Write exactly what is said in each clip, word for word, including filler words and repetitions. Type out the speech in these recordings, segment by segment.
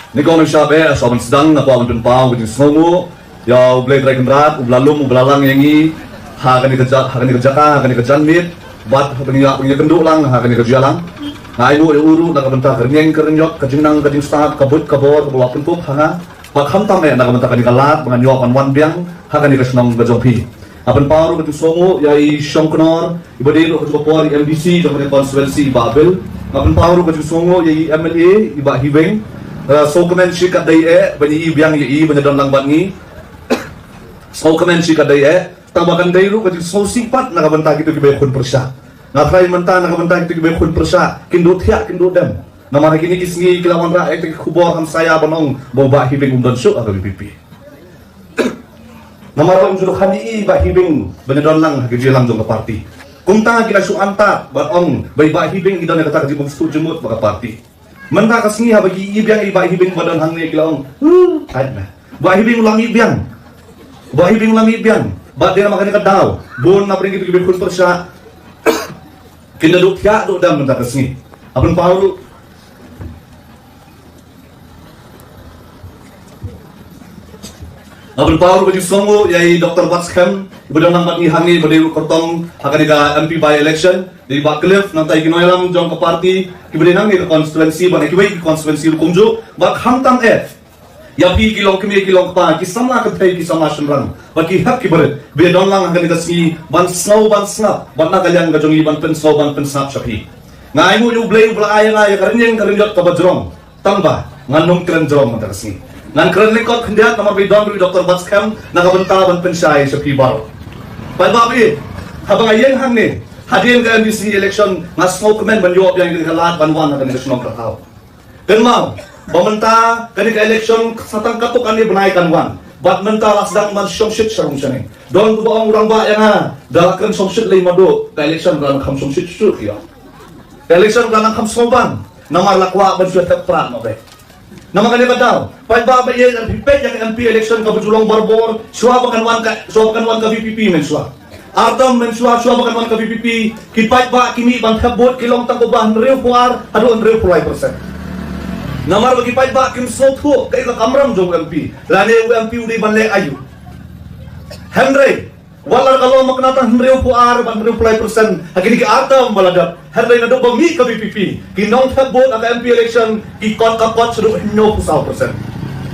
Nyngkong nyngshap eh, shuwa ban sdang nga kwah ban pynpaw ka jingsngewnguh ïa U Blei Trai Kynrad, uba la lum, uba la lang ïa ngi ha kane ka ja-, ha kane ka jaka, ha kane ka janmiet, bad ha kane ka, kane ka kynduh lang ha kane ka jingïalang. Nga ainguh ïa u ruh na ka bynta ka rynïeng ka rynïot, ka jingnang ka jingstad, ka buit ka bor kaba u la pynkup ha nga, bad khamtam eh na ka bynta kane ka lad ba ngan ïoh ban wan biang ha kane ka shnong ka jong phi. Nga pynpaw ruh ka jingsngewnguh ïa i Shongknor, iba dei ruh ha kata ka por i M D C jong kane ka constituency, i Bah Bill. Nga pynpaw ruh ka jingsngewnguh ïa i M L A, i Bah Hibing. Uh, sngewkmen shikatdei eh ban ïohi biang ïa i ban ïadon lang bad ngi. Sngewkmen shikatdei eh. Tang ba kan dei ruh ka jingsngewsih pat na ka bynta kito kiba ïakhun pyrshah. Nga tharai mynta na ka bynta kito kiba ïakhun pyrshah kin duh thiah, kin duh dem. Namar ha kine ki sngi ki la wanrah ïa kita ki khubor hamsaïa ban ong ba u Bah Hibing um don shuh ha ka V P P. Namar ba um ju dang kham ïohi i Bah Hibing ban ïadon lang ha ka jingïalang jong ka party. Kumta ki la shu antad ban ong ba i Bah Hibing i don ïa kata ka jingbymsuk jingmut bad ka party. Mynta ka sngi haba ki ïohi biang i Bah Hibing ba don hangne ki la ong, "Huh, ait me. Bah Hibing u la mih biang. Bah Hibing u la mih biang." Bad dei namar kane ka daw, bun na pdeng kito kiba ïakhun pyrshah kin da duh thiah duh dem mynta ka sngi. Nga pynpaw ruh, nga pynpaw ruh ka jingsngewnguh ïa i Doctor Batskhem, iba don lang bad ngi hangne, iba dei ruh kyrtong ha kane ka M P by election, dei i Bah Cliff, nangta ïa ki nongïalam jong ka party kiba dei nangne ka constituency bad na kiwei ki constituency ruh kumjuh, bad khamtam eh ïa phi ki longkmie ki longkpa, ki samla kynthei ki samla shynrang, bad ki hep ki barit ba ïadon lang ha kane ka sngi ban sngew ban sngap, bad na ka liang ka jong ngi ban pynsngew ban pynsngap sha phi. Nga ainguh ïa U Blei uba la ai ïa nga ïa ka rynïeng ka rynïot kaba jrong, tang ba ngan ym kren jrong mynta ka sngi. Ngan kren lyngkot khyndiat namar ba i don ruh i Doctor Batskhem na ka bynta ban pynshai sha phi baroh. Paidbah, haba nga ïeng hangne hadien ka M D C election, nga sngewkmen ban ïoh biang ïa ka lad ban wan ha kane ka shnong ka thaw. Kynmaw ba mynta kane ka election sa tang katto katne bnai kan wan, bad mynta la sdang ban shongshit sha rung shaneng. Don uba ong u rangbah ïa nga, da la kren shongshit lei Mado, ka election ka la nang kham shongshit shuh ïa. Ka election ka la nang kham sngewbang, namar la kwah ban shu thep prah noh beit. Namar kane ka daw, paidbah ba ïeit, lada phi peit ïa ka M P election kaba ju long barabor, shuwa ba kan wan ka, shuwa ba kan wan ka V P P mynshuwa. Ar term mynshuwa, shuwa ba kan wan ka V P P, ki paidbah ki mih ban thep vote ki long tang kumba hynriewphew ar haduh hynriewphew lai percent. Namar ba ki paidbah kim sngewthuh kaei ka kamram jong u M P, lane u M P u dei ban leh aïu. Hynrei wat la ka long ma kane tang hynriewphew ar bad hynriewphew lai percent ha kine ki ar term ba la dep, hynrei naduh ba mih ka V P P, ki nongthep vote ha ka M P election ki kot ka kot shaduh hynñiewphew saw percent.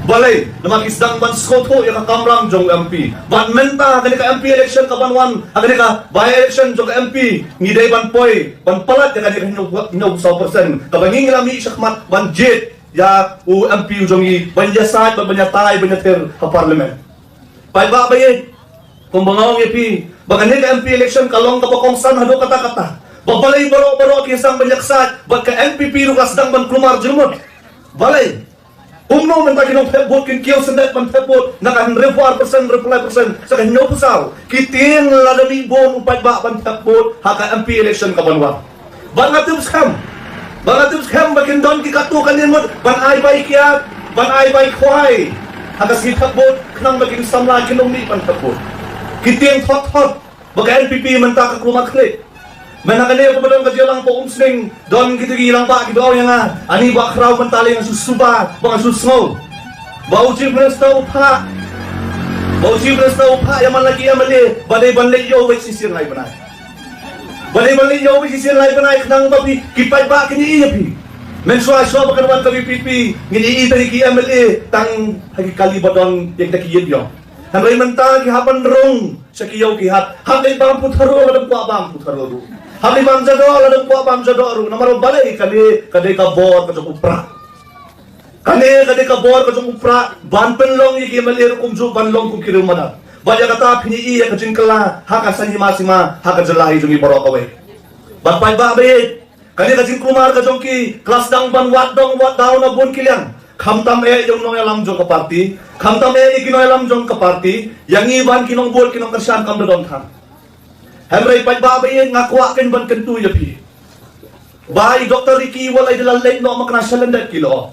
Balei? Namar ki sdang ban sngewthuh ïa ka kamram jong u M P. Bad mynta ha kane ka M P election ka ban wan, ha kane ka by election jong ka M P, ngi dei ban poi ban palat ïa kane ka hynñiew, hynñiewphew saw percent kaba ngi, ngi la mih shakhmat ban jied ïa u M P u jong ngi ban ïasaid bad ban ïatai ban ïathir ha Parliament. Paidbah ba ïeit, kumba nga ong ïa phi ba kane ka M P election ka long kaba kongsan haduh katta katta. Ba balei baroh baroh ki sdang ban ïaksaid, bad ka N P P ruh ka sdang ban kulmar jingmut. Balei? Kumno mynta ki nongthep vote kin kiew syndet ban thep vote na ka hynriewphew ar percent, hynriewphew lai percent, sa ka hynñiewphew saw? Ki tieng lada mih bun u paidbah ban thep vote ha ka M P election ka ban wan. Ba nga tip skhem, ba nga tip skhem ba kin don ki katto katne ngut ban ai bai kiad, ban ai bai khwai ha ka sngi thep vote, khnang ba ki samla kin ym mih ban thep vote. Ki tieng thot thot ba ka N P P mynta ka kulmar khlieh. Mynta kane kaba don ka jingïalang pa Umsning, don kito ki rangbah kiba ong ïa nga, ani Bah Khraw, mynta lei nga shu suba, ba nga shu sngew ba u Chief Minister u phah, ba u Chief Minister u phah ïa man la ki M L A ba dei ban leit ïoh wei shisien lai bnai. Ba dei ban leit ïoh wei shisien lai bnai khnang ba phi, ki paidbah kin ïohi ïa phi. Mynshuwa shuwa ba kan wan ka V P P, ngin ïohi tang ïa ki M L A tang ha ki kali ba don ïa kita ki ïit ïong. Hynrei mynta ki hap ban rung sha ki ïew ki hat. Hap leit bam putharoh lada kwah bam putharoh ruh. Hap leit bam jadoh lada kwah bam jadoh ruh. Namar balei? Kane ka dei ka bor ka jong u prah. Kane ka dei ka bor ka jong u prah ban pynlong ïa ki M L A ruh kumjuh ban long kum ki riew madan. Bad ïa kata phin ïohi ïa ka jingkylla ha ka saiñ hima sima ha ka jylla hi jong ngi baroh kawei. Bad paidbah ba ïeit, kane ka jingkulmar ka jong ki ka la sdang ban wad dong wad daw na bun ki liang. Khamtam eh ïa u nongïalam jong ka party, khamtam eh ïa ki nongïalam jong ka party, ïa ngi ban ki nongbud ki nongkyrshan kam da don than. Hynrei paidbah ba ïeit, nga kwah kein ban kyntu ïa phi. Ba i Doctor Ricky Wallei da la leit noh makna sha lyndet ki lyoh.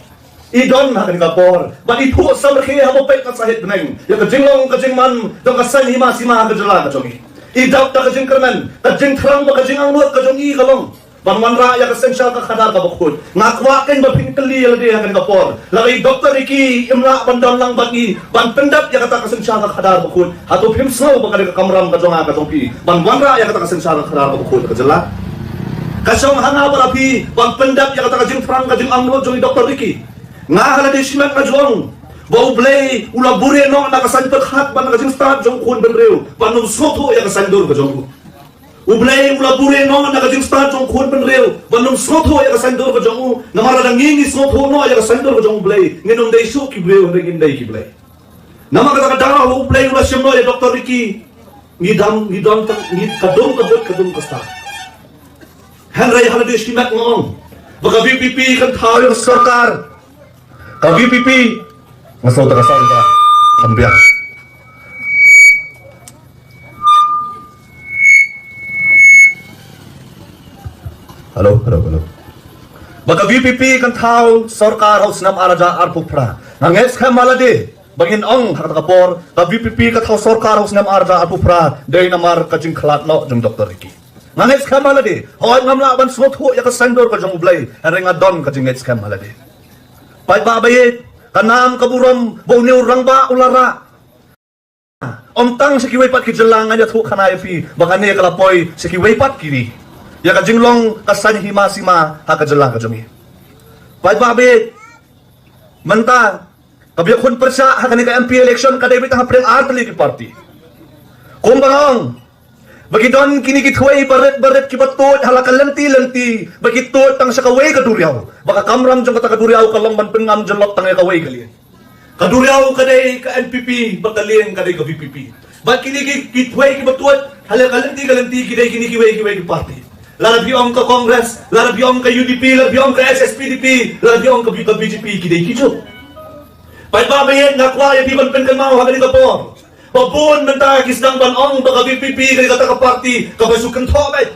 I don ha kane ka por bad i phuh samrkhie haba peit ka sahit bneng ïa ka jinglong ka jingman jong ka saiñ hima sima ha ka jylla ka jong ngi. I dap da ka jingkyrmen, ka jingthrang bad ka jingangnud ka jong i ka long ban wanrah ïa ka synshar ka khadar kaba khuid. Nga kwah kein ba phin kylli ïa lade ha kane ka por. Lada i Doctor Ricky im lah ban don lang bad ngi ban pyndep ïa kata ka synshar ka khadar bakhuid, hato phim sngew ba ka dei ka kamram ka jong nga ka jong phi ban wanrah ïa kata ka synshar ka khadar bakhuid ka jylla? Ka shong ha nga bad ha phi ban pyndep ïa kata ka jingthrang ka jingangnud jong i Doctor Ricky. Nga ha lade shimet nga ju ong ba U Blei u la buhrieh noh na ka saiñ pyrkhat bad na ka jingstad jong u khun bynriew ban ym sngewthuh ïa ka saiñdur ka jong u. U Blei u la buhrieh noh na ka jingstad jong u khun bynriew ban ym sngewthuh ïa ka saiñdur ka jong u. Namar lada ngi ngi sngewthuh noh ïa ka saiñdur ka jong U Blei, ngin ym dei shuh ki briew, hynrei ngin dei ki blei. Namar kata ka daw U Blei u la shim noh ïa Doctor Ricky. Ngi dang, ngi dang tang, ngi ka dum ka bud ka dum ka stad. Hynrei ha lade shimet nga ong ba ka VPP kan thaw ïa ka sorkar. Ka VPP nga sngewthuh ka sorkar. Kham biang. Hello, hello, hello. Ba ka VPP kan thaw sorkar ha u snem ar hajar arphew phra. Nga ngeit skhem ha lade ba ngin ong ha kata ka por ka VPP ka thaw sorkar ha u snem ar hajar arphew phra dei namar ka jingkhlad noh jong Doctor Ricky. Nga ngeit skhem ha lade. Hooid ngam lah ban sngewthuh ïa ka saiñdur ka jong U Blei, hynrei nga don ka jingngeit skhem ha lade. Paidbah ba ïeit, ka nam ka burom ba une u rangbah u la rah. Ym tang sha kiwei pat ki jylla, ngan ïathuh khana ïa phi ba kane ka la poi sha kiwei pat ki ri. Ïa ka jinglong ka saiñ hima sima ha ka jylla ka jong ngi. Paidbah ba ïeit, mynta kaba ïakhun pyrshah ha kane ka MP election ka dei beit tang hapdeng ar tylli ki party. Kumba nga ong ba ki don kine ki thwei barit barit kiba tuid ha la ka lynti lynti, ba ki tuid tang sha kawei ka duriaw, ba ka kamram jong kata ka duriaw ka long ban pynngam jyllop tang ïa kawei ka lieng. Ka duriaw ka dei ka NPP bad ka lieng ka dei ka VPP. Bad kine ki, ki thwei kiba tuid ha la ka lynti ka lynti ki dei kine kiwei kiwei ki party. Lada phi ong ka Congress, lada phi ong ka UDP, lada phi ong ka HSPDP, lada phi ong ka B-, ka BJP, ki dei kijuh. Paidbah ba ïeit, nga kwah ïa phi ban pynkynmaw ha kane ka por ba bun mynta ki sdang ban ong ba ka VPP ka dei kata ka party kaba shu kynthoh beit.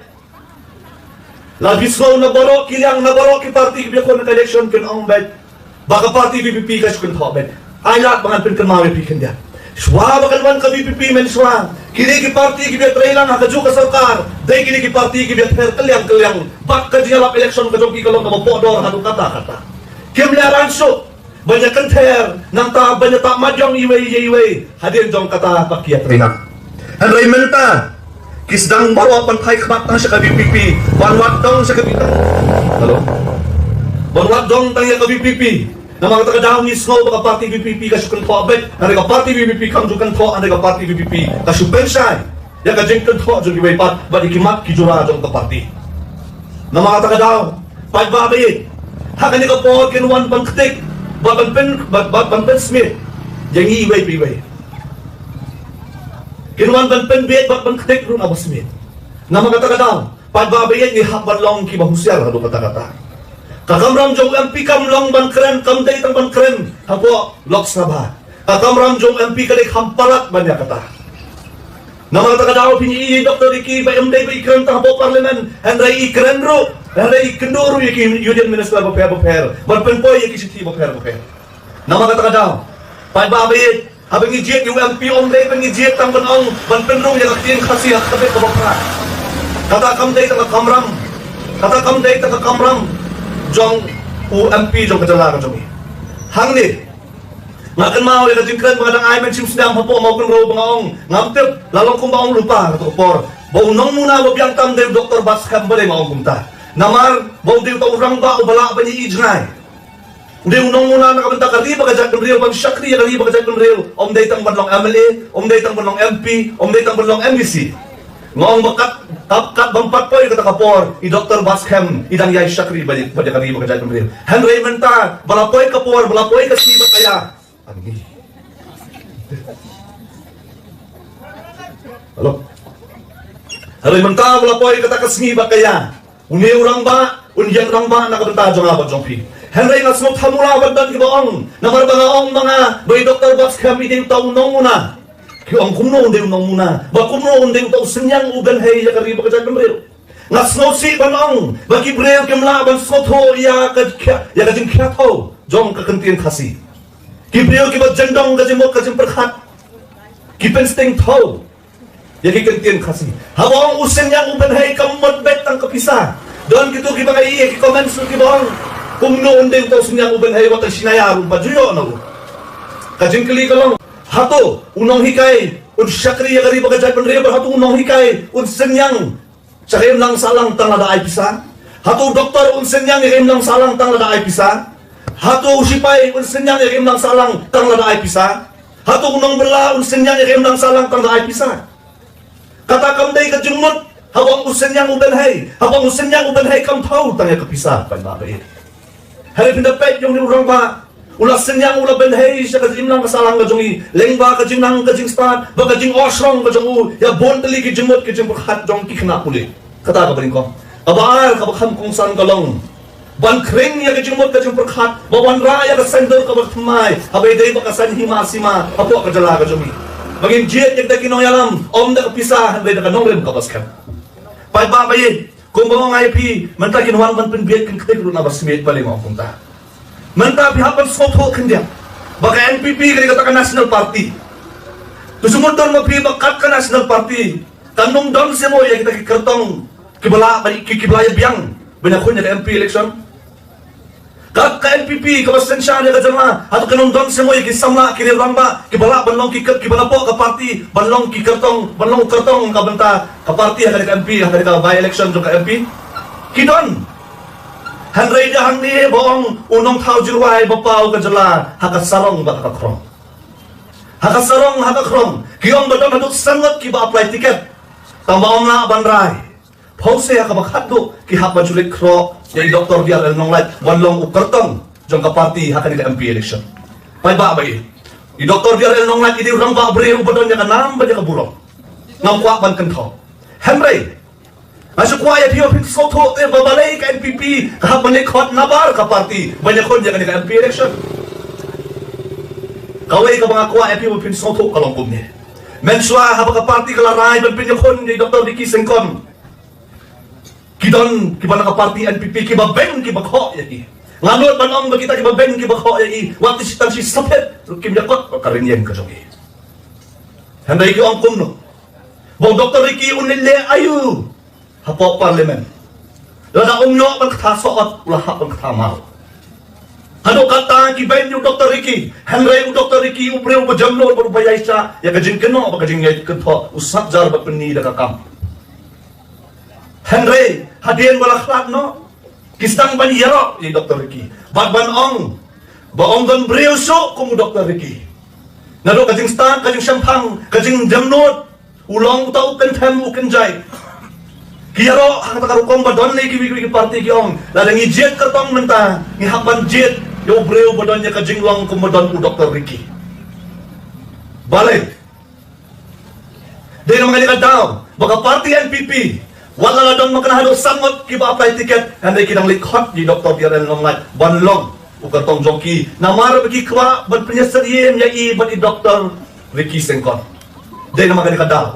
Lada phi sngew na baroh ki liang, na baroh ki party kiba ïakhun ha ka election kin ong beit ba ka party VPP ka shu kynthoh beit. Ai lad ba ngan pynkynmaw ïa phi khyndiat. Shuwa ba kan wan ka VPP mynshuwa, kine ki party kiba ïatrei lang ha kajuh ka sorkar dei kine ki party kiba ïapher kylliang kylliang, bad ka jingïalap election ka jong ki ka long kaba pohdor haduh katta katta. Kim lehrain shuh ban ïakynther, nangta ban ïatap mat jong iwei ïa iwei hadien jong kata ba ki ïatrei lang. Hynrei mynta ki sdang baroh ban phai khmat tang sha ka VPP, ban wad dong sha ka VPP. Hello? Ban wad dong tang ïa ka VPP. Namar kata ka daw ngi sngew ba ka party VPP ka shu kynthoh beit, hynrei ka party VPP kam ju kynthoh, hynrei ka party VPP ka shu pynshai ïa ka jingkynthoh jong kiwei pat bad ïa ki mat ki jura jong ka party. Namar kata ka daw, paidbah ba ïeit, ha kane ka por kin wan ban ktik bad ban pyn, bad, bad ban pynsmit ïa ngi iwei pa iwei. Kin wan ban pynbeit bad ban ktik ruh na ba smit. Namar kata ka daw, paidbah ba ïeit, ngi hap ban long kiba husiar haduh katta katta. Ka kamram jong u MP kam long ban kren, kam dei tang ban kren hapoh Lok Sabha. Ka kamram jong u MP ka dei kham palat ban ïa kata. Namar kata ka daw phin ïohi ïa i Doctor Ricky ba ym dei ba i kren tang hapoh Parliament, hynrei i kren ruh, hynrei i kynduh ruh ïa ki Union Minister bapher bapher ban pynpoi ïa ki shithi bapher bapher. Namar kata ka daw, paidbah ba ïeit, haba ngi jied ïa u MP ym dei ba ngi jied tang ban ong ban pynrung ïa ka ktien Khasi ha ka bynta kaba phra. Kata kam dei tang ka kamram, kata kam dei tang ka kamram jong u MP jong ka jylla ka jong ngi. Hangne nga kynmaw ïa ka jingkren ba nga dang ai mynshem snem hapoh Mawkynrew ba nga ong, ngam tip la long kumba ong lypa ha kato ka por, ba u nongmuna ba biang tam dei u Doctor Batskhem, balei nga ong kumta? Namar ba u dei uta u rangbah uba lah ban ïohi jngai. U dei u nongmuna na ka bynta ka ri bad ka jaitbynriew, ban shakri ïa ka ri bad ka jaitbynriew. Ym dei tang ban long MLA, ym dei tang ban long MP, ym dei tang ban long MDC. Nga ong ba kat, kat, kat bym pat poi kata ka por, i Doctor Batskhem i dang ïai shakri bad, bad ïa ka ri bad ka jaitbynriew. Hynrei mynta ba la poi ka por, ba la poi ka sngi bad ka ïa. Hello. Hynrei mynta ba la poi kata ka sngi bad ka ïa, une u rangbah un ïeng rangbah na ka bynta jong nga bad jong phi. Hynrei nga sngewthuh mula ban don kiba ong, namar ba nga ong ma nga ba i Doctor Batskhem i dei uta u nongmuna. Ki ong kumno u dei u nongmuna, ba kumno u dei uta u synñiang u bynhei ïa ka ri bad ka jaitbynriew. Nga sngewsih ban ong ba ki briew kim lah ban sngewthuh ïa ka, ïa ka jingkhia thew jong ka ktien Khasi. Ki briew kiba jyndong ka jingmut ka jingpyrkhat, ki pynsting thew ïa ki ktien Khasi. Haba ong u synñiang u bynhei kam mut beit tang ka pisa, Don kito kiba nga ïohi ki comment shuh kiba ong, kumno un dei uta u synñiang u Benhei, wat tang shi naya ruh ym pat ju ïoh na u. Ka jingkylli ka long, hato u nonghikai un shakri ïa ka ri bad ka jaitbynriew, bad hato u nonghikai un synñiang sha ka imlang sahlang tang lada ai pisa? Hato u doktor un synñiang ïa ka imlang sahlang tang lada ai pisa? Hato u shipai un synñiang ïa ka imlang sahlang tang lada ai pisa? Hato u nongbylla un synñiang ïa ka imlang sahlang tang lada ai pisa? Kata kam dei ka jingmut haba ong u synñiang u Benhei, haba ong u synñiang u Benhei kam thaw tang ïa ka pisa, paidbah ba ïeit. Hynrei phin da peit ïa une u rangbah, u la synñiang, u la Benhei sha ka imlang ka sahlang ka jong ngi lyngba ka jingnang ka jingstad bad ka jingohsrong ka jong u ïa bun tylli ki jingmut ki jingpyrkhat jong ki khynnah pule. Kata kaba nyngkong. Kaba ar kaba kham kongsan ka long ban khring ïa ka jingmut ka jingpyrkhat, ba wanrah ïa ka saiñdur kaba thymmai haba ïadei bad ka saiñ hima sima hapoh ka jylla ka jong ngi. Ba ngin jied ïa kita ki nongïalam ym da ka pisa hynrei da ka nongrim kaba skhem. Paidbah ba ïeit, kumba ong nga ïa phi, mynta kin wan ban pynbieit kin ktik ruh na ba smiej, balei nga ong kumta? Mynta phi hap ban sngewthuh khyndiat ba ka N P P ka dei kata ka National Party. To sngewthuh ma phi ba kat ka National Party kan ym don seh mo ïa kita ki kyrtong kiba la, ki, kiba la ïa biang ban ïakhun ïa ka M P election. Kat ka N P P kaba synshar ïa ka jylla, hato kan ym don seh mo ïa ki samla, ki rangbah kiba lah ban long ki kyr-, kiba napoh ka party ban long ki kyrtong, ban long u kyrtong ka bynta ka party ha ka M P, ha ka by election jong ka M P? Ki don. Hynrei da hangne ba ong u nongthaw jingrwai ba paw ka jylla ha ka sarong bad ha ka khrong. Ha ka sarong ha ka khrong ki ong ba don haduh san ngut kiba apply ticket. Tang ba ym lah ban rai. Phewse ha kaba khatduh ki hap ban shu leit khroh ïa i Doctor D R L Nonglait ban long u kyrtong jong ka party ha kane ka M P election. Paidbah ba ïeit, i Doctor D R L Nonglait i dei u rangbah briew uba don ïa ka nam bad ïa ka burom. Ngam kwah ban kynthoh. Hynrei nga shu kwah ïa phi ba phin sngewthuh te ba balei ka N P P ka hap ban leit khot nabar ka party ban ïakhun ïa kane ka M P election. Kawei kaba nga kwah ïa phi ba phin sngewthuh ka long kumne. Mynshuwa haba ka party ka la rai ban pynïakhun ïa i Doctor Ricky Syngkon, ki don kiba na ka party N P P kiba beiñ kiba khoh ïa ki. Nga nud ban ong ba kita kiba beiñ kiba khoh ïa ki, wat tang shi, tang shi saphet ruh kim ïakot bad ka rynïeng ka jong ki. Hynrei ki ong kumno? Ba u Doctor Ricky un leit leh aïu hapoh Parliament? Lada um ïoh ban kata sohot, u la hap ban kata maw. Haduh katta ki beiñ ïa u Doctor Ricky, hynrei u Doctor Ricky u briew ba jemnud bad uba ïaishah ïa ka jingkynnoh bad ka jingïakynthoh, u sah jar bad pynni da ka kam. Hynrei hadien ba la khlad noh, ki sdang ban ïaroh ïa i Doctor Ricky bad ban ong ba ym don briew shuh kum u Doctor Ricky. Naduh ka jingstad, ka jingshemphang, ka jingjemnud, u long uta u kynthem u kynjai. Ki ïaroh ha kata ka rukom ba don lei kiwei kiwei ki party ki ong, lada ngi jied kyrtong mynta ngi hap ban jied ïa u briew ba don ïa ka jinglong kum ba don u Doctor Ricky. Balei? Dei namar kane ka daw ba ka party N P P, wat la la don ma kane haduh san ngut kiba apply ticket, hynrei ki dang leit khot ïa i Doctor D R L Nonglait ban long u kyrtong jong ki, namar ba ki kwah ban pynïasyriem ïa i bad i Doctor Ricky Syngkon. Dei namar kane ka daw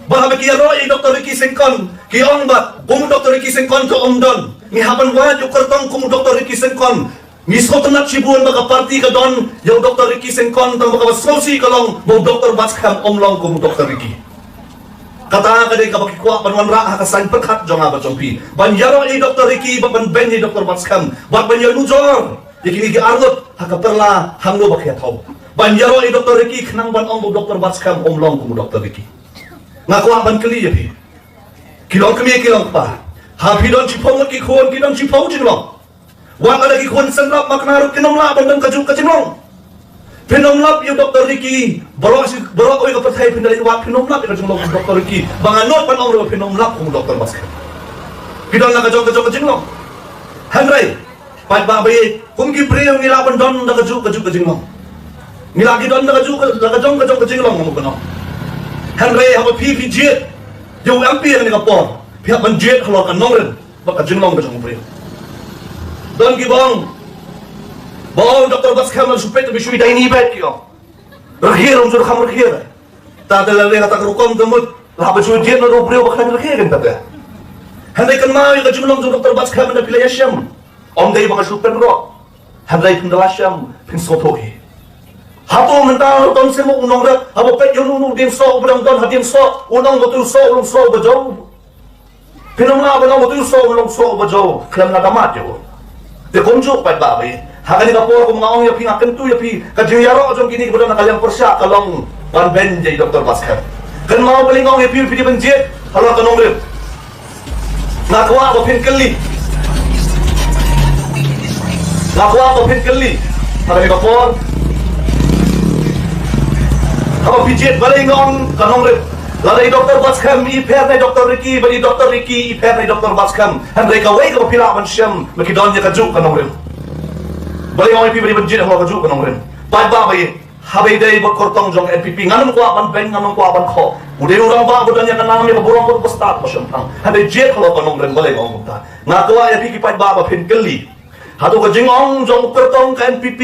ba haba ki ïaroh ïa i Doctor Ricky Syngkon, ki ong ba kum u Doctor Ricky Syngkon to um don, ngi hap ban wad ïa u kyrtong kum u Doctor Ricky Syngkon. Ngi sngewtynnat shibun ba ka party ka don ïa u Doctor Ricky Syngkon, tang ba kaba sngewsih ka long ba u Doctor Batskhem um long kum u Doctor Ricky. Kata ka dei kaba ki kwah ban wanrah ha ka saiñ pyrkhat jong nga bad jong phi, ban ïaroh ïa i Doctor Ricky bad ban beiñ ïa i Doctor Batskhem bad ban ïanujor ïa kine ki arngut ha ka pyrla hangno ba ki ïathaw. Ban ïaroh ïa i Doctor Ricky khnang ban ong ba u Doctor Batskhem um long kum u Doctor Ricky. Nga kwah ban kylli ïa phi, ki long kmie ki long kpa, ha phi don shiphew ngut ki khun, ki don shiphew jinglong. Wat lada ki khun synrap ma kane ruh kin ym lah ban don kajuh ka jinglong. Phin ym lap ïa u Doctor Ricky, baroh shi, baroh kawei ka pyrthei phin da leit wad, phin ym lap ïa ka jinglong u Doctor Ricky. Ba nga nud ban ong ruh phin ym lap kum u Doctor Batskhem. Ki don la ka jong ka jong ka jinglong. Hynrei paidbah ba ïeit, kum ki briew ngi lah ban don da kajuh kajuh ka jinglong. Ngi lah ki don da kajuh ka, da ka jong ka jong ka jinglong, ngam u kynnoh. Hynrei haba phi phi jied ïa u M P ha kane ka por, phi hap ban jied halor ka nongrim bad ka jinglong ka jong u briew. Don kiba ong ba u Doctor Batskhem la shu peit, ba shu ïadei ni bad ki ong. Rkhiar, um ju kham rkhiar. Ta te la leh kata ka rukom te mut la ba shu jied na u briew ba khlaiñ rkhiar kan ta te. Hynrei kynmaw ïa ka jinglong jong u Doctor Batskhem, hynrei phi la ïashem. Ym dei ba nga shu pynroh. Hynrei phin da la shem phin sngewthuh hi. Hato mynta don seh mo u nongrep haba peit ïa uno uno u dieng soh uba dang don ha dieng soh, u nong ba tu soh, u long soh uba jong. Phin ym lah ban ong utu u soh u long soh uba jaw khlem la da mad ïa u. Te kumjuh pat ba phi, ha kane ka por kum nga ong ïa phi, nga kyntu ïa phi, ka jingïaroh jong kine kiba don ha ka liang pyrshah ka long ban beiñ ïa i Doctor Batskhem. Kynmaw, balei nga ong ïa phi, phi dei ban jied halor ka nongrim. Nga kwah ba phin kylli. Nga kwah ba phin kylli. Ha kane ka por, haba phi jied, balei nga ong ka nongrim? Lada i Doctor Batskhem i pher na i Doctor Ricky, bad i Doctor Ricky i pher na i Doctor Batskhem, hynrei kawei kaba phi lah ban shem ba ki don ïa kajuh ka nongrim. Balei nga ong ïa phi ba dei ban jied halor kajuh ka nongrim? Paidbah ba ïeit, haba ïadei bad kyrtong jong N P P, ngan ym kwah ban beiñ, ngan ym kwah ban khoh. U dei u rangbah ba don ïa ka nam, ïa ka burom bad u ba stad ba shemphang. Hynrei jied halor ka nongrim, balei nga ong kumta? Nga kwah ïa phi ki paidbah ba phin kylli. Hato ka jingong jong u kyrtong ka N P P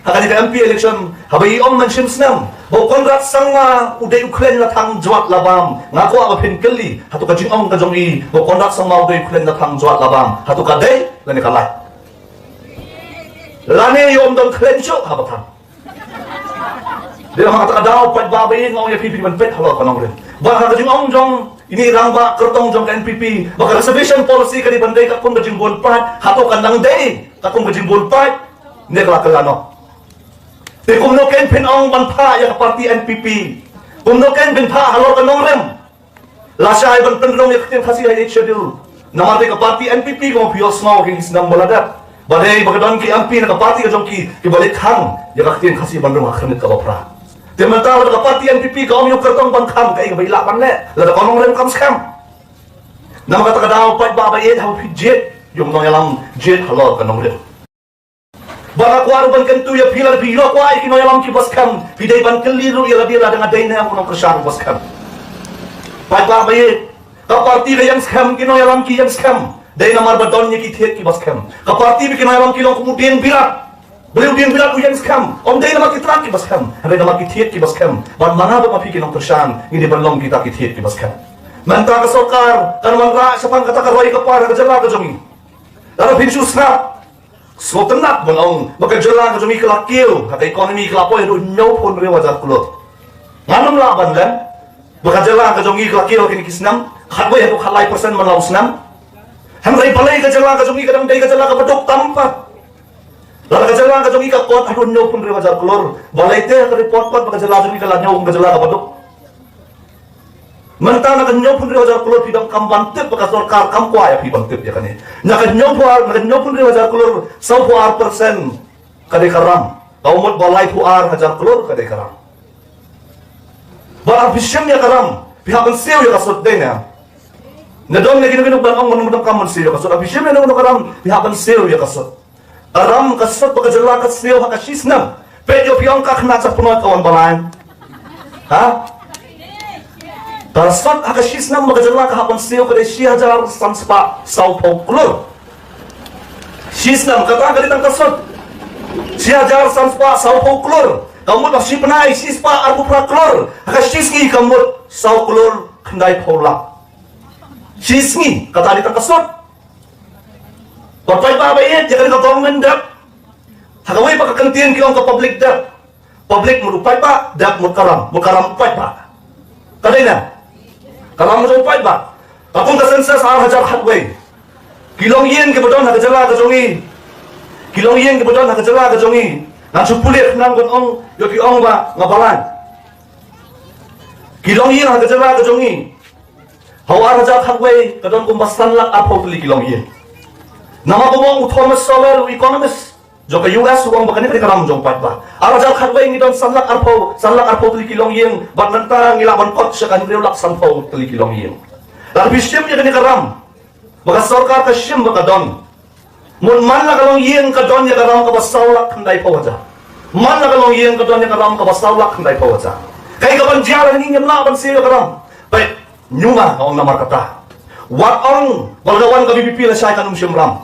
ha kane ka M P election, haba i ong mynshem snem ba u Conrad Sangma u dei u khleiñ la thang jwat la bam, nga kwah ba phin kylli, hato ka jingong ka jong i ba u Conrad Sangma u dei u khleiñ la thang jwat la bam, hato ka dei lane ka lait? Lane ïa um don khleiñ shuh haba thang? Dei namar kata ka daw paidbah ba ïeit, nga ong ïa phi, phi dei ban peit halor ka nongrim. Bad ha ka jingong jong ine i rangbah kyrtong jong ka N P P ba ka reservation policy ka dei ban dei katkum ka jingbun paid, hato kan dang dei katkum ka jingbun paid ne ka la kylla noh? Te kumno kein phin ong ban phah ïa ka party N P P? Kumno kein phin phah halor ka nongrim? Lashai ban pynrung ïa ka ktien Khasi ha Eighth Schedule, namar dei ka party N P P, kumba phi ïohsngew ha ki snem ba la dep, ba dei ba ka don ki M P na ka party ka jong ki kiba leit khang ïa ka ktien Khasi ban rung ha ka khyrnit kaba phra. Te mynta lada ka party N P P ka ong ïa u kyrtong ban khang, kaei kaba i lah ban leh lada ka nongrim kam skhem? Namar kata ka daw paidbah ba ïeit, haba phi jied ïa u nongïalam, jied halor ka nongrim. Ba nga kwah ruh ban kyntu ïa phi, lada phi ïoh kwah ïa ki nongïalam kiba skhem, phi dei ban kylli ruh ïa lade, lada nga dei ne em u nongkyrshan uba skhem. Paidbah ba ïeit, ka party ka ïeng skhem, ki nongïalam ki ïeng skhem, dei namar ba don ïa ki thied kiba skhem. Ka party ba ki nongïalam ki long kum u dieng birat. Balei u dieng birat u ïeng skhem? Ym dei namar ki trak kiba skhem, hynrei namar ki thied kiba skhem. Bad ma nga bad ma phi ki nongkyrshan ngi dei ban long kita ki thied kiba skhem. Mynta ka sorkar kan wanrah shaphang kata ka roi ka par ha ka jylla ka jong ngi. Lada phin shu sngap, sngewtynnat ban ong ba ka jylla ka jong ngi ka la kiew, ha ka economy ka la poi haduh hynñiewphew hynriew hajar klur. Ngan ym lah ban lem ba ka jylla ka jong ngi ka la kiew ha kine ki snem, khatwei haduh khatlai percent man la u snem. Hynrei balei ka jylla ka jong ngi ka dang dei ka jylla kaba duk tam pat? Lada ka jylla ka jong ngi ka kot haduh hynñiewphew hynriew hajar klur, balei te ka report pat ba ka jylla jong ngi ka la ñiew kum ka jylla kaba duk? Mynta na ka hynñiewphew hynriew hajar klur phi donkam ban tip ba ka sorkar kam kwah ïa phi ban tip ïa kane. Na ka hynñiewphew ar, na ka hynñiewphew hynriew hajar klur, sawphew ar percent ka dei ka ram. Ka mut ba laiphew ar hajar klur ka dei ka ram. Ba lada phi shim ïa ka ram, phi hap ban siew ïa ka sut, dei ne? Na don ne kino kino ban ong ban, ban donkam ban siew ïa ka sut. Lada phi shim ïa kano kano ka ram, phi hap ban siew ïa ka sut. Ka ram ka sut ba ka jylla ka siew ha ka shi snem. Peit ïoh phi ong ka khynnah ka pynnoh ka wan ba lai. Ha? Ka sut ha ka shi snem ba ka jylla ka hap ban siew ka dei shi hajar san spah sawphew klur. Shi snem kata ka dei tang ka sut. Shi hajar san spah sawphew klur. Ka mut ba shi bnai shi spah arphew phra klur. Ha ka shi sngi ka mut saw klur khyndaiphew lak. Shi sngi kata dei tang ka sut. Ba paidbah ba ïeit, ïa kane ka government debt, ha kawei pat ka kyntien ki ong ka public debt. Public mut u paidbah, debt mut ka ram, mut ka ram u paidbah. Ka dei ne? Ka ram mut u paidbah. Katkum ka census ar hajar khatwei, ki longïing kiba don ha ka jylla ka jong ngi, ki longïing kiba don ha ka jylla ka jong ngi, ngan shu pule khnang ban ong ïoh phi ong ba nga balang. Ki longïing ha ka jylla ka jong ngi ha u ar hajar khatwei ka don kumba san lak arphew tylli ki longïing. Namar kumba ong u Thomas Sowell, u economist jong ka U S, u ong ba kane ka dei ka ram jong paidbah. Ar hajar khatwei ngi don san lak arphew, san lak arphew tylli ki longïing, bad mynta ngi lah ban kot sha ka hynriew lak sanphew tylli ki longïing. Lada phi shim ïa kane ka ram ba ka sorkar ka shim ba ka don, mut man la ka longïing ka don ïa ka ram kaba saw lak khyndaiphew hajar. Man la ka longïing ka don ïa ka ram kaba saw lak khyndaiphew hajar. Kaei kaban jia lada ngi ngim lah ban siew ïa ka ram? Peit, ñiuma nga ong namar kata. Wat ong ba la ka wan ka V P P lashai kan ym shim ram.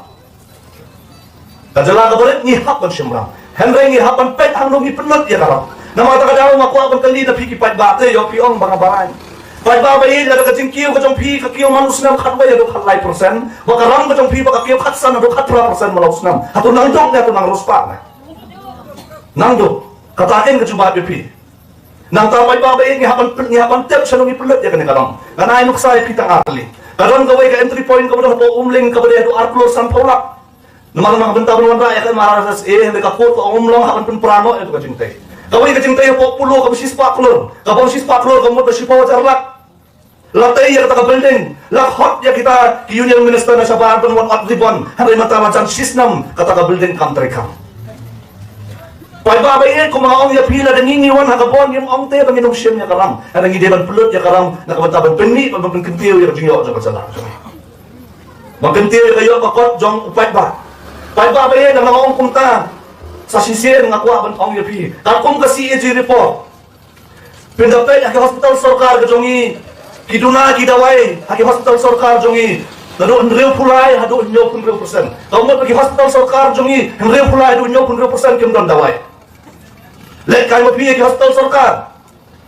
Ka jylla kaba rit ngi hap ban shim ram. Hynrei ngi hap ban peit hangno ngi pynlut ïa ka ram. Namar kata ka daw nga kwah ban kylli na phi ki paidbah, te ïoh phi ong ba nga balang. Paidbah ba ïeit, lada ka jingkiew ka jong phi ka kiew man u snem khatwei haduh khatlai percent, ba ka ram ka jong phi ba ka kiew khatsan haduh khatphra percent man la u snem, hato nang duk ne hato nang riewspah ne? Nang duk. Kata kein ka jubab ïa phi. Nangta paidbah ba ïeit, ngi hap ban, ngi hap ban tip shano ngi pynlut ïa kane ka ram. Ngan ai nuksa ïa phi tang ar tylli. Ka don kawei ka entry point kaba don hapoh Umling kaba dei haduh ar klur sanphew lak. Namar na ka bynta ban wanrah ïa ka M R S S A, hynrei ka court ka ong ym long, hap ban pynpra noh ïa ka jingtei. Kawei ka jingtei hapoh Polo kaba shispah klur, kaba ong shispah klur ka mut ba shiphew hajar lak. La tei ïa kata ka building, la khot ïa kita ki union minister na shabar ban wan ot ribbon, hynrei mynta la jan shisnem kata ka building kam treikam. Paidbah ba ïeit, kumba nga ong ïa phi, lada ngi ngi wan ha ka bor ngim ong te ba ngin ym shim ïa ka ram. Hynrei ngi dei ban pynlut ïa ka ram na ka bynta ban pynmih, ban pynkyntiew ïa ka jingïoh jong ka jylla. Ban kyntiew ïa ka ïoh ka kot jong u paidbah. Paidbah ba ïeit, lada nga ong kumta, sa shisien nga kwah ban ong ïa phi, katkum ka C A G report, phin da peit ha ki hospital sorkar ka jong ngi, ki duna ki dawai ha ki hospital sorkar jong ngi, naduh hynriewphew lai haduh hynñiewphew hynriew percent. Ka mut ba ki hospital sorkar jong ngi, hynriewphew lai haduh hynñiewphew hynriew percent kim don dawai. Leit kai ma phi ïa ki hospital sorkar.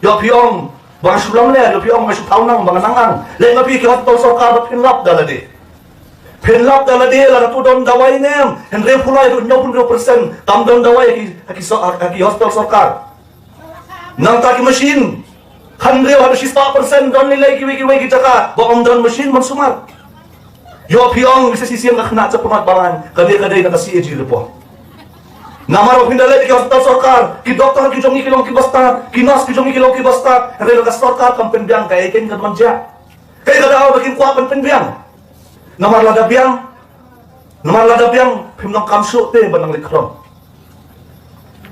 Ïoh phi ong ba nga shu lamler, ïoh phi ong ba nga shu thaw nang, ba nga nang ang. Leit ma phi ïa ki hospital sorkar ba phin lap da lade. Phin lap da lade, lada tu don dawai ne em, hynriewphew lai haduh hynñiewphew hynriew percent kam don dawai ha ki, ha ki so-, ha ki hospital sorkar. Nangta ki machine, hynriew haduh shispah percent don lei lei kiwei kiwei ki jaka ba ym don machine ban sumar. Ïoh phi ong, sa shisien ka khynnah Chapoh Ngat Balang, ka dei, ka dei na ka C A G report. Namar ba phin da leit ki hospital sorkar, ki doktor ki jong ngi ki long kiba stad, ki nurse ki jong ngi ki long kiba stad, hynrei ka sorkar kam pynbiang kaei keiñ ka dei ban jia. Kaei ka daw ba kin kwah ban pynbiang? Namar lada biang, namar lada biang, phim donkam shuh te ban nang leit khlem.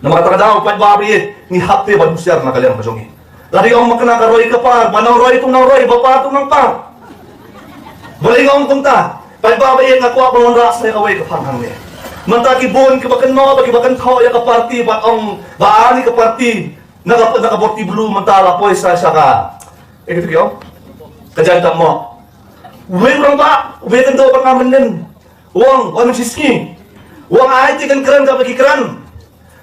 Namar kata ka daw, paidbah ba ïeit, ngi hap te ban husiar na ka liang ka jong ngi. Lada ong ba kane ka roi ka par, ba nang roi tu nang roi, ba par tu nang par. Balei nga ong kumta? Paidbah ba ïeit, nga kwah ban wanrah sa kawei ka phang hangne. Mynta ki bun kiba kynnoh, ba kiba kynthoh ïa ka party, ba ong ba ani ka party na ka, na ka Borty Blue mynta la poi sa sha ka, eh, kito ki ong, ka Jaiñtia Mohd. Uwei u rangbah uba ïakynduh bad nga mynnin u ong, wan mynshisngi, u ong ai te kan kren kaba ki kren.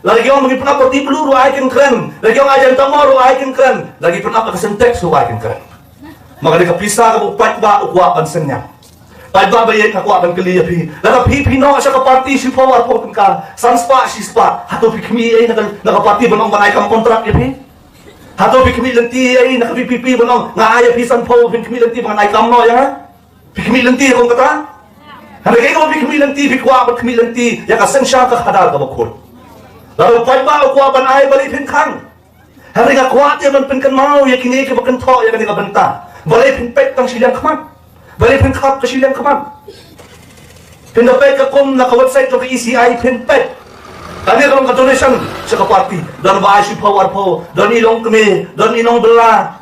Lada ki ong ba ngi pynap Borty Blue ruh ai kan kren. Lada ki ong ai Jaiñtia Mohd ruh ai kan kren. Lada ki pynap ka Sintex ruh ai kan kren. Ma ka dei ka pisa kaba u paidbah u kwah ban synñiang. Paidbah ba ïeit, nga kwah ban kylli ïa phi. Lada phi phi noh sha ka party shiphew arphew tyngka, san spah shi spah, hato phi khmih ei na ka, na ka party ban ong ban ai kam kontrak ïa phi? Hato phi khmih lynti ei na ka V P P ban ong nga ai ïa phi sanphew, phin khmih lynti ban ai kam noh ïa nga? Phi khmih lynti kum kata? Hynrei kaei kaba phi khmih lynti, phi kwah ban khmih lynti ïa ka synshar ka khadar kaba khuid. Lada u paidbah u kwah ban ai, balei phin khang? Hynrei nga kwah te ban pynkynmaw ïa kine kiba kynthoh ïa kane ka bynta. Balei phin peit tang shiliang khmat? Balei phin khap ka shiliang khmat? Phin da peit ka kum na ka website jong ka E C I, phin peit. Kane ka long ka donation sha ka party. Don ba ai shiphew arphew, don i longkmie, don i nongbylla,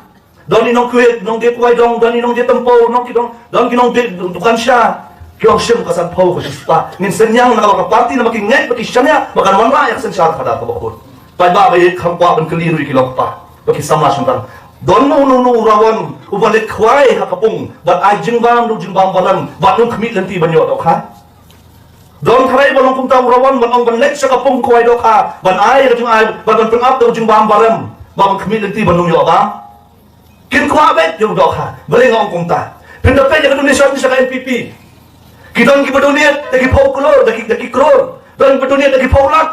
don i nongkwah, nongdie kwai dong, don i nongdie tympew, nong ki dong, don ki nongdie dukan sha. Ki ong shim ka sanphew, ka shispah. Ngin synñiang na ka party namar ki ngeit ba ki shaniah ba kan wanrah ïa ka synshar khadar kaba khuid. Paidbah ba ïeit, kham kwah ban kylli ruh ïa ki longkpa bad ki samla shynrang. Don uno uno u rawan uba leit khwai ha ka pung bad ai jingbam, u jingbam barem, bad um khmih lynti ban ïoh dohkha? Don tharai ba long kumta u rawan ban ong ban leit sha ka pung khwai dohkha, ban ai ka jingai, ban, ban pynap da u jingbam barem, ban khmih lynti ban ym ïoh bam? Kin kwah beit ïa u dohkha. Balei nga ong kumta? Phin da peit ïa ka donation sha ka N P P. Ki don kiba donate da ki phew klur, da ki, da ki klur. Don kiba donate da ki phew lak.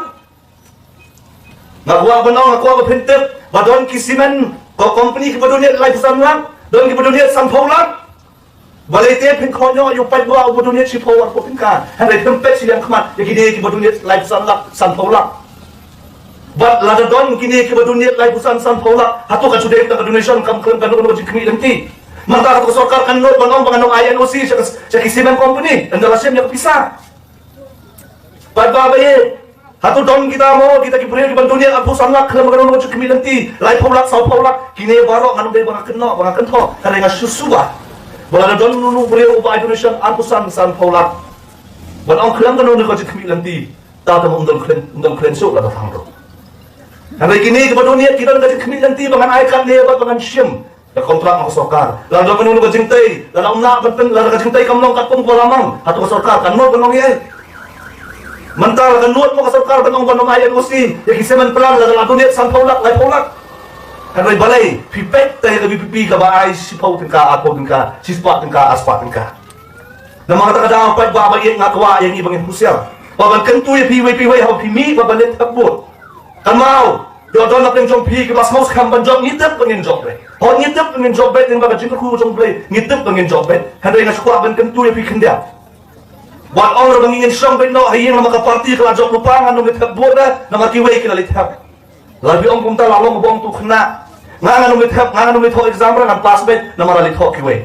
Nga kwah ban ong, nga kwah ba phin tip ba don ki cement ko-, company kiba donate laiphew san lak, don kiba donate sanphew lak. Balei te phin khot noh ïa u paidbah uba donate shiphew arphew tyngka, hynrei phim peit shiliang khmat ïa kine kiba donate laiphew san lak, sanphew lak? Bad lada don kine kiba donate laiphew san, sanphew lak, hato ka ju dei ka donation, kam khlem kano kano ka jingkhmih lynti? Mynta ka sorkar kan nud ban ong ba ngan ym ai N O C sha ka, sha ki cement company ynda la shim ïa ka pisa. Paidbah ba ïeit, hato don kita mo, kita ki briew kiban donate arphew san lak khlem kano kano ka jingkhmih lynti, laiphew lak, sawphew lak? Kine baroh ngan ym dei ba nga kynnoh, ba nga kynthoh, hynrei nga shu suba ba lada don uno uno u briew uba ai donation arphew san, sanphew lak, ban ong khlem kano kano ka jingkhmih lynti, ta te ym don khlem, ym don khlem shuh lada thang ruh. Hynrei kine kiba donate ki don ka jingkhmih lynti ba ngan ai katne bad ba ngan shim ka kontrak na ka sorkar. Lada don kano kano ka jingtei, lada ym lah ban pyn, lada ka jingtei kam long katkum kaba la mang, hato ka sorkar kan nud ban ong ei? Mynta la kan nud mo ka sorkar ban ong ban ym ai N O C ïa ki cement plant lada la donate sanphew lak, laiphew lak? Hynrei balei phi peit te ïa ka V P P kaba ai shiphew tyngka, arphew tyngka, shispah tyngka, arspah tyngka? Namar kata ka daw, paidbah ba ïeit, nga kwah ïa ngi ba ngin husiar, ba ban kyntu ïa phi iwei pa iwei haba phi mih ba ban leit thep vote. Kynmaw, Ïoh don na pdeng jong phi kiba sngewskhem ban jop, ngi tip ba ngin jop beit. Hooid, ngi tip ba ngin jop beit, lyngba ka jingkyrkhu jong U Blei ngi tip ba ngin jop beit. Hynrei nga sngewkwah ban kyntu ïa phi khyndiat. Wat ong ruh ba ngin shong beit noh ha ïing namar ka party ka la jop lypa, ngan ym leit thep vote re namar kiwei ki la leit thep. Lada phi ong kumta la long ba ong tu khynnah. Nga ngan ym leit thep, nga ngan ym leit thoh exam re, ngan pass beit namar la leit thoh kiwei.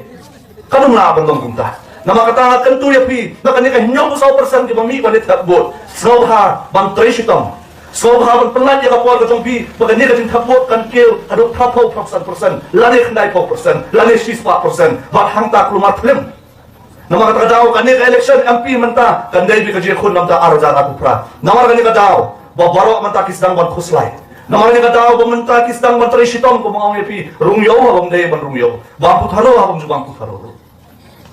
Kan ym lah ban long kumta. Namar kata nga kyntu ïa phi, na kane ka hynñiewphew saw percent kiba mih ban leit thep vote, sngewbha ban trei shitom. Sngewbha ban pynlait ïa ka por ka jong phi ba kane ka jingthep vote kan kiew haduh phraphew phraphew san percent lane khyndaiphew percent lane shispah percent. Bad hangta kulmar phlim. Namar kata ka daw kane ka election M P mynta kan dei beit ka jingkhun namar ar hajar arphew phra. Namar kane ka daw ba baroh mynta ki sdang ban khuslai. Namar kane ka daw ba mynta ki sdang ban trei shitom, kumba nga ong ïa phi, rung ïew ha bym dei ban rung ïew, bam putharo ha bym ju bam putharo.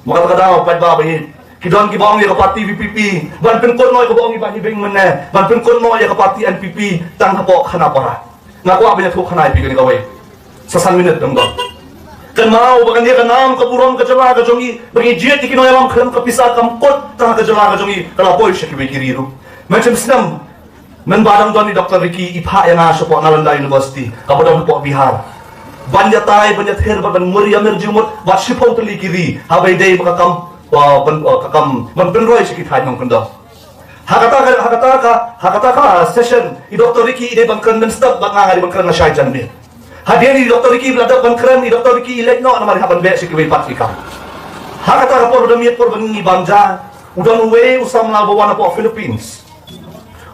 Namar kata ka daw paidbah ba ïeit, ki don kiba ong ïa ka party V P P, ban pynkut noh ïa kaba ong i Bah Hibing mynne, ban pynkut noh ïa ka party N P P tang hapoh Khanapara. Nga kwah ban ïathuh khana ïa phi kane kawei. Sa san minit dang don. Kynmaw ba kane ka nam ka burom ka jylla ka jong ngi, ba ngi jied ïa ki nongïalam khlem ka pisa, kam kut tang ha ka jylla ka jong ngi, ka la poi sha kiwei ki ri ruh. Mynshem snem, mynba dang don i Doctor Ricky, i phah ïa nga shapoh Nalanda University kaba don hapoh Bihar, ban ïatai, ban ïathir, ban, ban mur ïa mir jingmut bad shiphew tylli ki ri, haba ïadei bad ka kam, uh, ban, uh, ka kam ban pynroi sha ki thaiñ nongkyndong. Ha kata ka, ha kata ka, ha kata ka session, i Doctor Ricky i dei ban kren mynstep bad nga, nga dei ban kren lashai janmiet. Hadien i Doctor Ricky ba la dep ban kren, i Doctor Ricky i leit noh namar i hap ban beh sha kiwei pat ki kam. Ha kata ka por ba dang miet, por ba ngi bam ja, u don uwei u samla ba wan hapoh Philippines,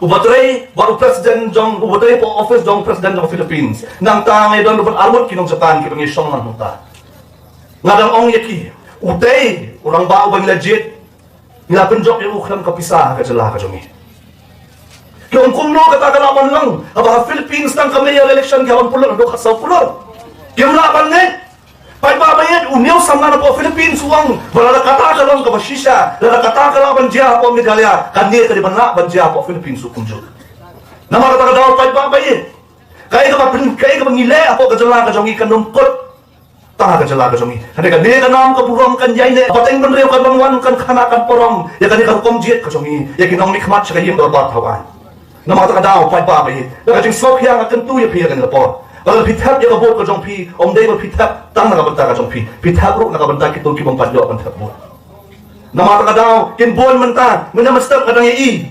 uba trei bad u president jong, uba trei hapoh office jong president jong Philippines. Nangta ngi don ruh ban arngut ki nong Japan kiba ngi shong lang nangta. Nga dang ong ïa ki, utei u rangbah uba ngi la jied, ngi la pynjop ïa u khlem ka pisa ha ka jylla ka jong ngi. Ki ong kumno kata ka lah ban long, haba ha Philippines tang ka mayor election ki hap ban pynlut haduh khatsaw klur. Kim lah ban ngeit. Paidbah ba ïeit, une u samla napoh Philippines u ong ba lada kata ka long kaba shisha, lada kata ka lah ban jia hapoh Meghalaya, kane ka dei ban lah ban jia hapoh Philippines ruh kumjuh. Namar kata ka daw paidbah ba ïeit, kaei kaba pyn, kaei kaba ngi leh hapoh ka jylla ka jong ngi kan ym kut tang ha ka jylla ka jong ngi. Hynrei kane ka nam ka burom kan ïaineh, pateng bynriew kan ban wan, kan khana, kan parom ïa kane ka rukom jied ka jong ngi, ïa ki nongmihkhmat sha ka ïing dorbar thaw aiñ. Namar kata ka daw paidbah ba ïeit, da ka jingsngewkhia nga kyntu ïa phi ïa kane ka por, ba lada phi thep ïa ka vote ka jong phi, ym dei ba phi thep tang na ka bynta ka jong phi, phi thep ruh na ka bynta kito ki bym pat ïoh ban thep vote. Namar kata ka daw kin bun mynta, mynta mynstep nga dang ïohi,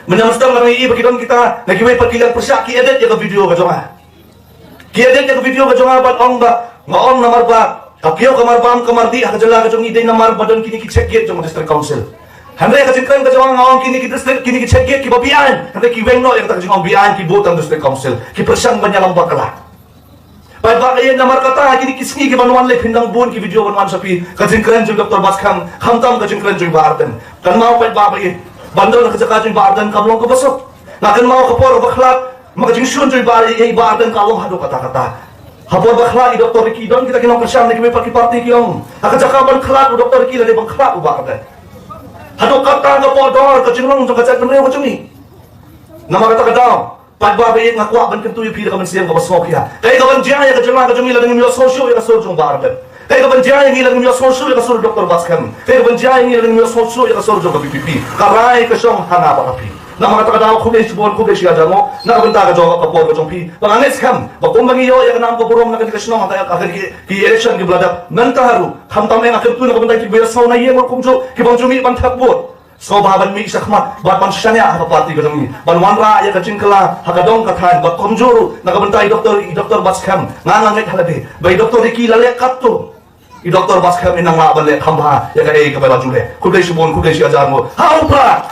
mynta mynstep nga dang ïohi ba ki don kita na kiwei pat ki liang pyrshah ki edit ïa ka video ka jong nga. Ki edit ïa ka video ka jong nga bad ong ba nga ong namar ba ka kiew ka marbam ka mardih ha ka jylla ka jong ngi dei namar ba don kine ki check gate jong ka District Council. Hynrei ka jingkren ka jong nga, nga ong kine ki district, kine ki check gate kiba beaiñ, hynrei ki weng noh ïa kata ka jingong beaiñ, ki bud tang District Council, ki pyrshang ban ïalam bakla. Paidbah ba ïeit, namar kata ha kine ki sngi kiban wan lei phin dang bun ki video ban wan sha phi, ka jingkren jong Doctor Batskhem, khamtam ka jingkren jong Bah Ardent. Kynmaw paidbah ba ïeit, ban don ha ka jaka jong Bah Ardent kam long kaba suk. Nga kynmaw ka por ba khlad, ma ka jingshun jong i Bah, i Bah Ardent ka long haduh katta katta. Ha por ba khlad i Doctor Ricky, don kita ki nongkyrshan na kiwei pat ki party ki ong, ha ka jaka ban khlad u Doctor Ricky lada ban khlad u Bah Ardent. Haduh katta ka por dor ka jinglong jong ka jaitbynriew ka jong ngi. Namar kata ka daw paidbah ba ïeit, nga kwah ban kyntu ïa phi da ka mynsiem kaba sngewkhia. Kaei kaban jia ïa ka jylla ka jong ngi lada ngim ïohsngew shuh ïa ka sur jong Bah Ardent? Kaei kaban jia ïa ngi lada ngim ïohsngew shuh ïa ka sur Doctor Batskhem? Kaei kaban jia ïa ngi lada ngim ïohsngew shuh ïa ka sur jong ka V P P? Ka rai ka shong ha nga bad ha phi. Namar kata ka daw khublei shibun, khublei shihajar nguh na ka bynta ka jong ka por ka jong phi. Ba nga ngeit skhem ba kumba ngi ïoh ïa ka nam ka burom na kane ka shnong ha ka, ha ki, ki election kiba la dep, mynta ruh khamtam eh nga kyntu na ka bynta kiba ïohsngew na ïing ruh kumjuh, ki bym ju mih ban thep vote. Sngewbha ban mih shakhmat bad ban shaniah ha ka party ka jong ngi, ban wanrah ïa ka jingkylla ha ka dong ka thaiñ, bad kumjuh ruh na ka bynta i Doctor, i Doctor Batskhem. Nga nga ngeit ha lade ba i Doctor Ricky la leh katto, i Doctor Batskhem in nang lah ban leh kham bha ïa kaei kaba la ju leh. Khublei shibun, khublei shihajar nguh. Ha u Prah!